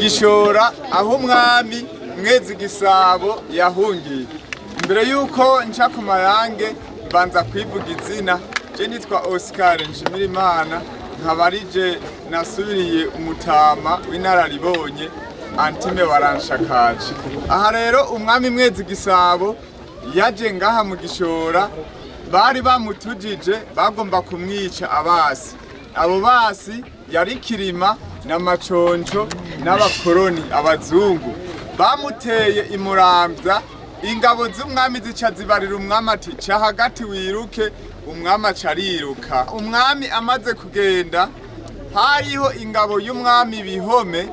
Gishora aho umwami Mwezi Gisabo yahungiye. Mbere yuko nca ku mayange, mbanza kwivuga izina. Je nitwa Oscar Nshimirimana, nkaba arije nasubiriye umutama w'inararibonye Antime Baranshakaje. Aha rero umwami Mwezi Gisabo yaje ngaha mu Gishora, bari bamutujije, bagomba kumwica abasi. Abo basi yari Kirima na Maconco n'abakoroni abazungu. Bamuteye imuramvya, ingabo z'umwami zica zibarira umwami ati: "Ca hagati wiruke." Umwami aca ariruka. Umwami amaze kugenda, hariho ingabo y'umwami Bihome,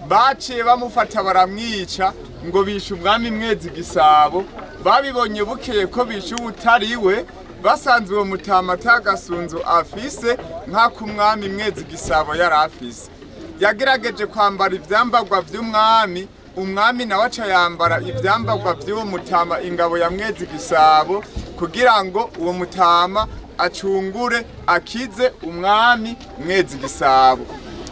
baciye bamufata baramwica ngo bishe umwami Mwezi Gisabo. Babibonye bukeye ko bishe uwutariwe, basanze uwo mutama atagasunzu afise nk'ako umwami Mwezi Gisabo yari afise. Yagerageje kwambara ivyambarwa vy'umwami, umwami nawe aca yambara ivyambarwa vy'uwo mutama, ingabo ya Mwezi Gisabo, kugira ngo uwo mutama acungure, akize umwami Mwezi Gisabo.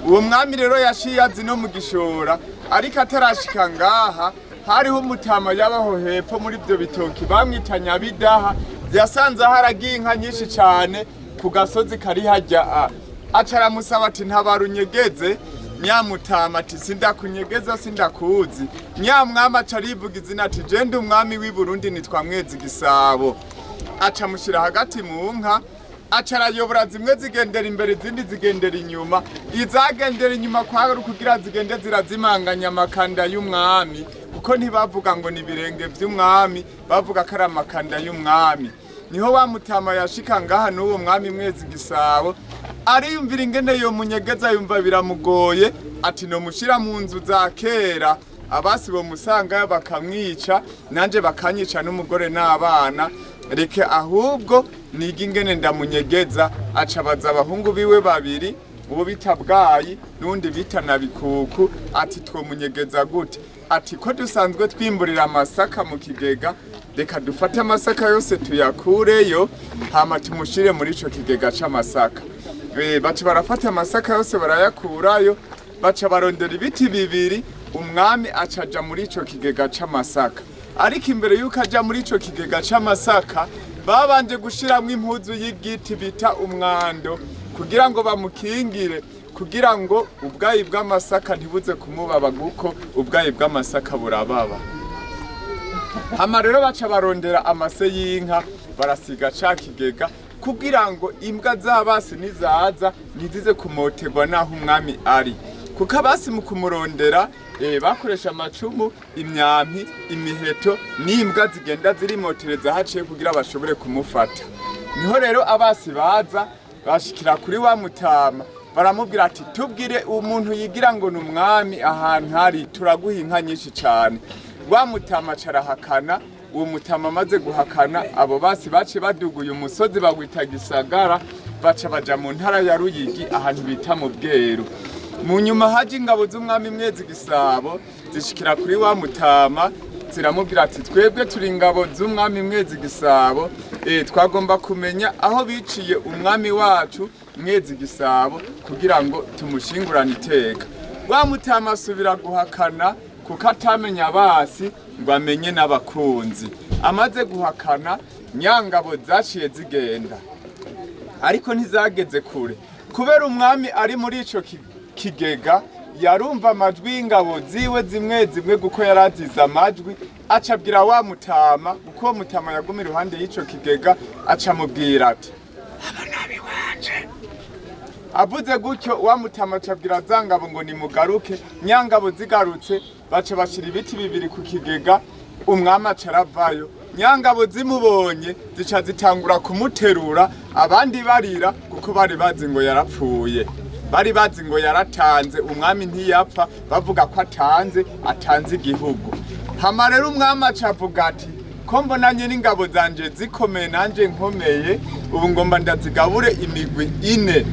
Uwo mwami rero yaciye azi no mu Gishora, ariko atarashika ngaha, hariho umutama yabaho hepfo muri ivyo bitoki, bamwita Nyabidaha. Yasanze haragiye inka nyinshi cane ku gasozi kari harya, aca aramusaba ati: "Ntabara unyegeze." Nyamutama ati: "Sindakunyegeza, sindakuzi." Nyamwami aca arivuga izina ati: "Je ndi umwami w'i Burundi, nitwa Mwezi Gisabo." Aca amushyira hagati mu nka, aca arayobora, zimwe zigendera imbere, izindi zigendera inyuma. Izagendera inyuma kwari kugira zigende zirazimanganya amakanda y'umwami, kuko ntibavuga ngo ni ibirenge vy'umwami, bavuga ko ari amakanda y'umwami. Niho wa mutama yashika ngaha n'uwo mwami Mwezi Gisabo, ariyumvira ingene yo munyegeza, yumva biramugoye, ati: "Nomushira mu nzu za kera, abasi bomusangayo bakamwica, nanje bakanyica n'umugore n'abana. Reke ahubwo niga ingene ndamunyegeza." Aca abaza abahungu biwe babiri, uwo bita Bwayi n'uwundi bita Nabikuku, ati: "Twomunyegeza gute?" Ati: "Ko dusanzwe twimburira amasaka mu kigega, reka dufate amasaka yose tuyakureyo, hama tumushire muri ico kigega c'amasaka." Baca barafata amasaka yose barayakurayo, baca barondera ibiti bibiri, umwami acaja muri ico kigega c'amasaka. Ariko imbere yuko aja muri ico kigega c'amasaka, babanje gushiramwo impuzu y'igiti bita umwando kugira ngo bamukingire, kugira ngo ubwayi bw'amasaka ntibuze kumubaba, kuko ubwayi bw'amasaka burababa. Hama rero baca barondera amase y'inka, barasiga ca kigega kugira ngo imbwa z'abasi nizaza ntizize kumoterwa n'aho umwami ari, kuko abasi mu kumurondera bakoresha amacumu, imyampi, imiheto n'imbwa zigenda zirimotereza haciye kugira bashobore kumufata. Niho rero abasi baza bashikira kuri wa mutama, baramubwira ati: "Tubwire umuntu yigira ngo ni umwami ahantu hari, turaguha inka nyinshi cane." Wa mutama carahakana. Uwo mutama amaze guhakana, abo basi baciye baduguye umusozi bawita Gisagara, baca baja mu ntara ya Ruyigi ahantu bita mu Bweru. Mu nyuma haje ingabo z'umwami Mwezi Gisabo, zishikira kuri wa mutama, ziramubwira ati: "Twebwe turi ingabo z'umwami Mwezi Gisabo, twagomba kumenya aho biciye umwami wacu Mwezi Gisabo kugira ngo tumushingurane iteka." Wa mutama asubira guhakana, kuko atamenya abasi ngo amenye n'abakunzi. Amaze guhakana, nyangabo zaciye zigenda, ariko ntizageze kure, kubera umwami ari muri ico kigega, yarumva amajwi y'ingabo ziwe zimwe zimwe, kuko yarazize amajwi. Aca abwira wa mutama, kuko uwo mutama yaguma iruhande y'ico kigega, aca amubwira ati: "Aba nabi wanje." Avuze gutyo, wa mutama aca abwira za ngabo ngo nimugaruke. Nyangabo zigarutse, baca bashira ibiti bibiri ku kigega, umwami aca aravayo. Nyangabo zimubonye, zica zitangura kumuterura, abandi barira, kuko bari bazi ngo yarapfuye, bari bazi ngo yaratanze. Umwami ntiyapfa, bavuga ko atanze, atanze igihugu. Hama rero umwami aca avuga ati: "Ko mbonanye n'ingabo zanje zikomeye, nanje nkomeye, ubu ngomba ndazigabure imigwi ine.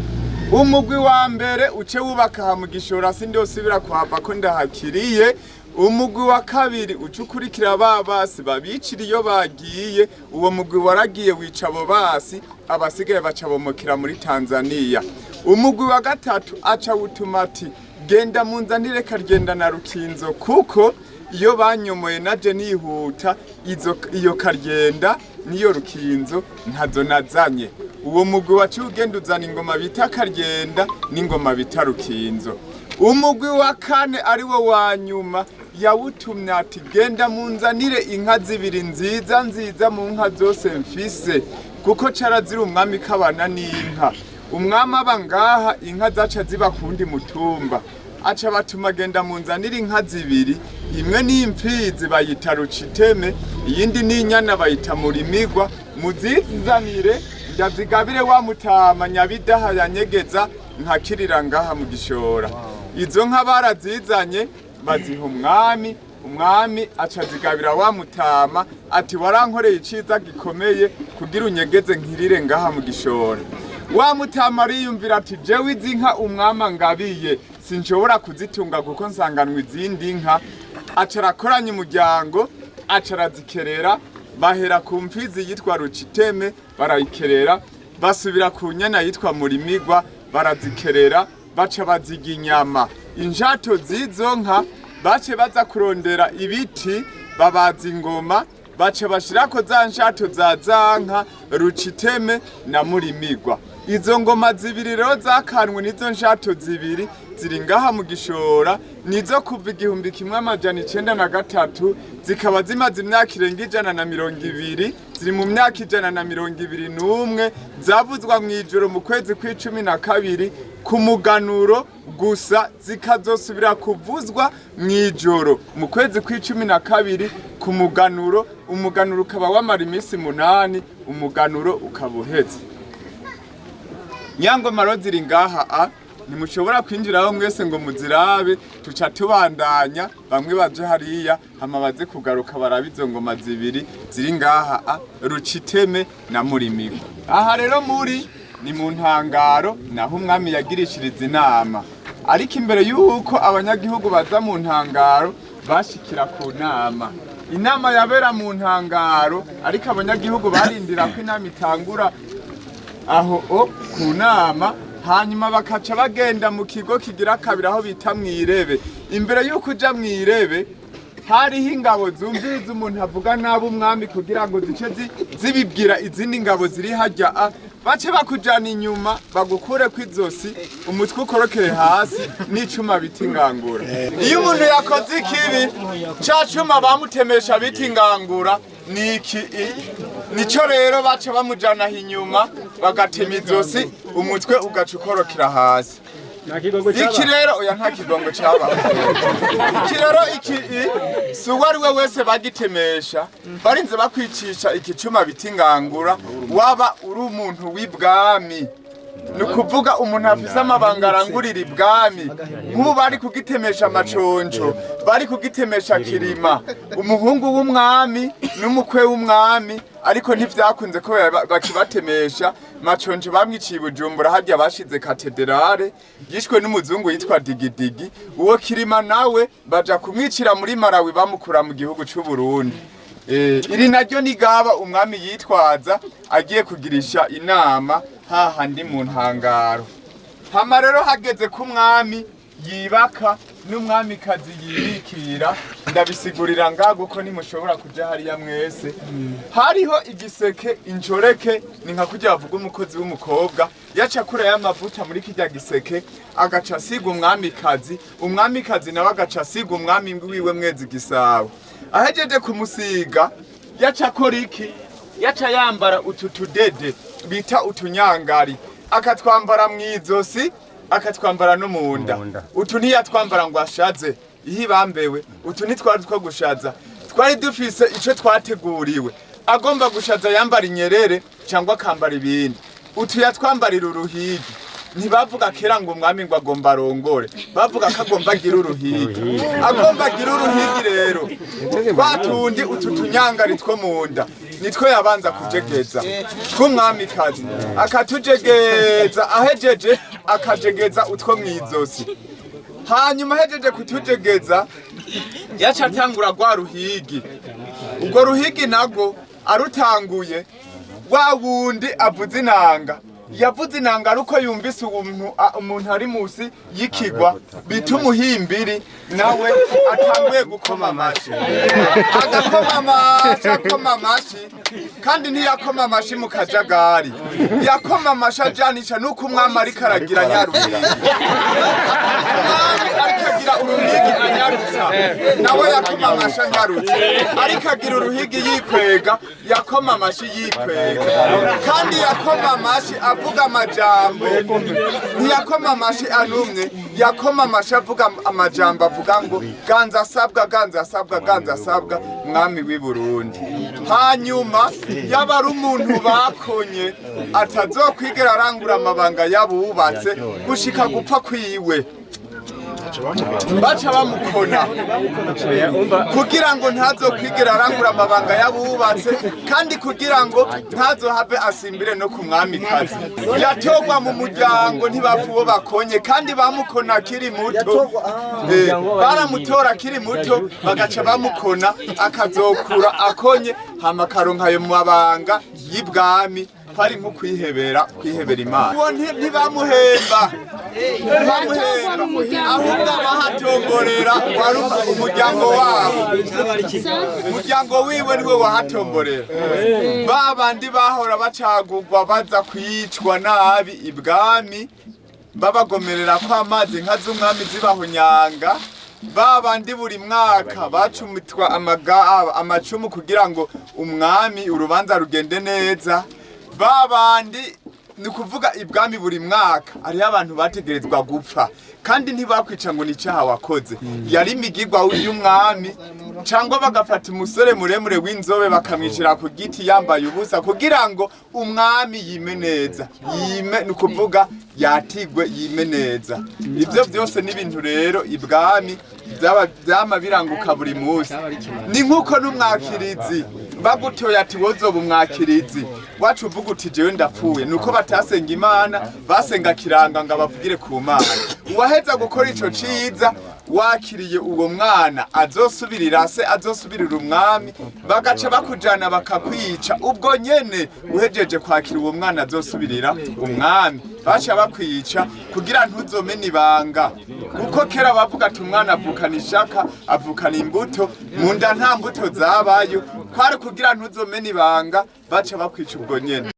Umugwi wa mbere uce wubaka aha mu Gishora, sindosubira kuhava ko ndahakiriye. Umugwi wa kabiri uca ukurikira ba basi, babicira iyo bagiye." Uwo mugwi waragiye wica abo basi, abasigaye baca bomokera muri Tanzania. Umugwi wa gatatu aca wutuma ati: Genda munzanire Karyenda na Rukinzo, kuko iyo banyomoye naje nihuta, izo iyo Karyenda niyo Rukinzo ntazo nazanye. Uwo mugwi waciye ugenda uzana ingoma bita Karyenda n'ingoma bita Rukinzo. Umugwi wa kane, ari wo wa nyuma, yawutumye ati: "Genda munzanire inka zibiri nziza nziza mu nka zose mfise," kuko carazira umwami kabana n'inka. Umwami aba ngaha, inka zaca ziba kundi mutumba. Aca batuma: "Genda munzanire inka zibiri, imwe ni imfizi bayita Ruciteme, iyindi ni inyana bayita Murimigwa, muzizanire ndazigabire wa mutama Nyabidaha yanyegeza nkakirira ngaha mu Gishora." Izo nka barazizanye, baziha umwami. Umwami aca azigabira wa mutama, ati: "Warankoreye iciza gikomeye kugira unyegeze nkirire ngaha mu Gishora." Wa mutama ariyumvira ati: "Jewe izi nka umwami angabiye sinshobora kuzitunga kuko nsanganwa izindi nka." Aca arakoranya umuryango, aca arazikerera. Bahera ku mfizi yitwa Ruciteme, barayikerera, basubira ku nyana yitwa Murimigwa, barazikerera, baca baziga inyama. Injato z'izo nka bace baza kurondera ibiti, babaza ingoma, baca bashirako za nshato za za nka Ruciteme na Murimigwa. Izo ngoma zibiri rero zakanwe n'izo nshato zibiri ziri ngaha mu Gishora, nizo kuva 1903, zikaba zimaze imyaka irenga 120, ziri mu myaka 121. Zavuzwa mu ijoro mu kwezi kw'12 ku muganuro gusa, zikazosubira kuvuzwa mu ijoro mu kwezi kw'12 ku muganuro. Umuganuro ukaba wamara iminsi 8, umuganuro ukaba uheze. Nyangoma rero ziri ngaha, a ntimushobora kwinjiraho mwese ngo muzirabe. Tuca tubandanya, bamwe baje hariya, hama baze kugaruka barabe izo ngoma zibiri ziri ngaha, a Ruciteme na Murimigwa. Aha rero muri ni mu ntangaro, naho umwami yagirishiriza inama. Ariko imbere y'uko abanyagihugu baza mu ntangaro, bashikira ku nama. Inama yabera mu ntangaro, ariko abanyagihugu barindira ko inama itangura aho o ku nama, hanyuma bakaca bagenda mu kigo kigira kabiri, aho bita mw'irebe. Imbere y'uko uja mw'irebe, hariho ingabo zumviriza umuntu avuga nabi umwami, kugira ngo zice zibibwira izindi ngabo ziri harya, a bace bakujana inyuma, bagukure kw'izosi, umutwe ukorokere hasi n'icuma bita ingangura. Iyo umuntu yakoze ikibi, ca cuma bamutemesha bita ingangura ni iki nico rero baca bamujanaho inyuma, bagatema izosi, umutwe ugaca ukorokera hasi. Iki rero, oya, nta kigongo cabaho. Iki rero, iki si uwo ari we wese bagitemesha. Barinze bakwicisha iki cuma bita ingangura, waba uri umuntu w'ibwami, ni ukuvuga umuntu afise amabanga arangurira ibwami. Nk'ubu bari kugitemesha Amaconco, bari kugitemesha Kirima, umuhungu w'umwami n'umukwe w'umwami, ariko ntivyakunze ko bakibatemesha. Maconco bamwiciye i Bujumbura, harya bashize katederale, yishwe n'umuzungu yitwa Digidigi. Uwo Kirima nawe baja kumwicira muri Malawi, bamukura mu gihugu c'u Burundi. Iri naryo ni gaba umwami yitwaza agiye kugirisha inama hahandi mu ntangaro. Hama rero hageze ko umwami yibaka n'umwamikazi yibikira, ndabisigurira ngago ko nimushobora kuja hariya mwese. Hariho igiseke, incoreke, ni nka kurya bavuga umukozi w'umukobwa, yaca akura y'amavuta muri kirya giseke, agaca asiga umwamikazi, umwamikazi nawe agaca asiga umwami wiwe Mwezi Gisabo. Ahejeje kumusiga, yaca akora iki? Yaca yambara utu tudede bita utunyangari, akatwambara mw'izosi, akatwambara no mu nda. Utu ntiyatwambara ngo ashaze, iyo ibambewe. Utu ntitwari two gushaza, twari dufise ico twateguriwe. Agomba gushaza yambara inyerere cyangwa akambara ibindi. Utu yatwambarira uruhigi. Ntibavuga kera ngo umwami ngo agomba arongore, bavuga ko agomba agire uruhigi. Agomba agire uruhigi rero, twa tundi, utu tunyangari two mu nda nitwo yabanza kujegeza tw'umwamikazi, akatujegeza. Ahejeje akajegeza utwo mw'izosi, hanyuma ahejeje kutujegeza, yaca atangura rwa ruhigi. Urwo ruhigi narwo arutanguye, wa wundi avuza inanga. Yavuze inanga ari uko yumvise umuntu ari musi y'ikigwa bita umuhimbiri, nawe atanguye gukoma amashi, agakoma amashi, akoma amashi, kandi ntiyakoma amashi mu kajagari, yakoma amashi ajanisha nuko umwami ariko aragira nyaruhigi. Umwami ariko agira uruhigi anyarutsa, nawe yakoma amashi anyarutsa. Ariko agira uruhigi yikwega, yakoma amashi yikwega. Kandi yakoma amashi avuga amajambo, ntiyakoma amashi anumye, yakoma amashi avuga amajambo, avuga ngo: "Ganza asabwa, ganza asabwa, ganza asabwa, mwami w'i Burundi." Hanyuma yaba ari umuntu bakonye atazokwigera arangura amabanga y'abubatse gushika gupfa kwiwe, baca bamukona kugira ngo ntazokwigera arangura amabanga y'abubatse, kandi kugira ngo ntazohave asimbire no ku mwamikazi. Yatorwa mu muryango, ntibapfa uwo bakonye, kandi bamukona akiri muto. Baramutora akiri muto, bagaca bamukona, akazokura akonye, hama akaronka ayo mabanga y'ibwami. Kwari nko kwihebera Imana. Uwo ntibamuhemba, ntibamuhemba, ahubwo abahatongorera wari umuryango wabo, umuryango wiwe niwe wahatomborera. Ba bandi bahora bacagurwa baza kwicwa nabi ibwami, babagomerera ko amazi, inka z'umwami zibahonyanga, ba bandi buri mwaka bacumitwa amacumu kugira ngo umwami urubanza rugende neza, ba bandi, ni ukuvuga ibwami buri mwaka hariho abantu bategerezwa gupfa, kandi ntibakwica ngo ni icyaha wakoze, yari imigirwa y'umwami, cyangwa bagafata umusore muremure w'inzobe bakamwicira ku giti yambaye ubusa kugira ngo umwami yime neza, yime, ni ukuvuga yatigwe, yime neza. Ibyo byose ni ibintu rero ibwami byama biranguka buri munsi. Ni nk'uko n'umwakirizi bagutoye ati: "Wozoba umwakirizi wacu," uvuga uti: "Jewe ndapfuye." Nuko batasenga Imana, basenga kiranga ngo abavugire ku Mana. Uwaheza gukora ico ciza, wakiriye uwo mwana azosubirira se, azosubirira umwami, bagaca bakujana bakakwica ubwo nyene uhejeje kwakira uwo mwana azosubirira umwami. Baca bakwica kugira ntuzomene ibanga, kuko kera bavuga ati: "Umwana avukana ishaka, avukana imbuto mu nda, nta mbuto zabayo." Kwari kugira ntuzomene ibanga, baca bakwica ubwo nyene.